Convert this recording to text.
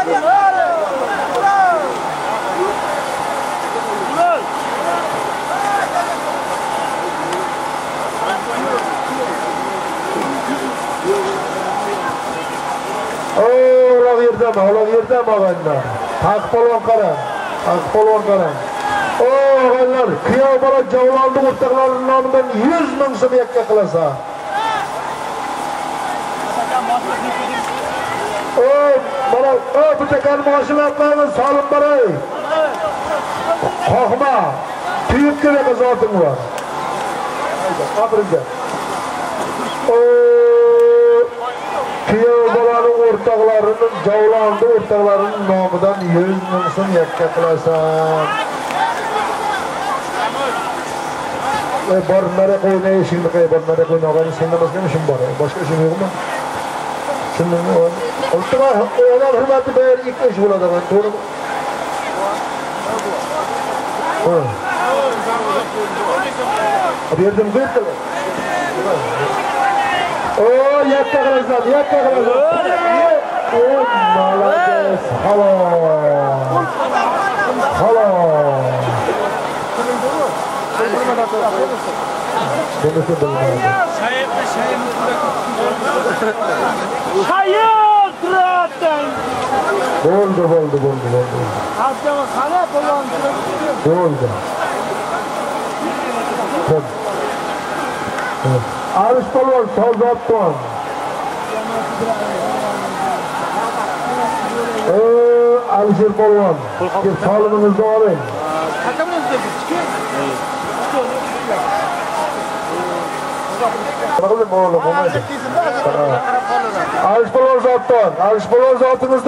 Uloq yerdami og'aynilar? Haq polvon qarang. Haq polvon qarang. O og'aynilar, kuyov bola Javlonni o'rtoqlari nomidan 100 ming so'm yakka qilasan. O bola, o bitta moshinlarni solib boray. Qo'rqma. Tuyib kerak zoting bor. Qabrga. O kuyov bolaning o'rtoqlarining, Javlonni o'rtoqlarining nomidan 100 ming so'm yakka qilasan. Bor nari qo'yna eshikni qo'y, bor nari qo'yna og'ayni, sendan boshqa ishim bor, boshqa ishim yo'qmi? Shundan iltimos, odam hurmati bari ikki ish bo'ladi, to'g'rimi? Ha. Bu yerdan qo'yibdilar. O, yakka qilasan, yakka qilasan. O, молодец, halol. Halol. Bunisi bilmaydi. Hayır, turatan. Bo'ldi, bo'ldi, bo'ldi, bo'ldi. Bo'ldi. Arish polvon Sozotpon. Alisher polvon, kelib sog'lig'ingizni oling. Arish polvon Zotton, Arish polvon zotingizni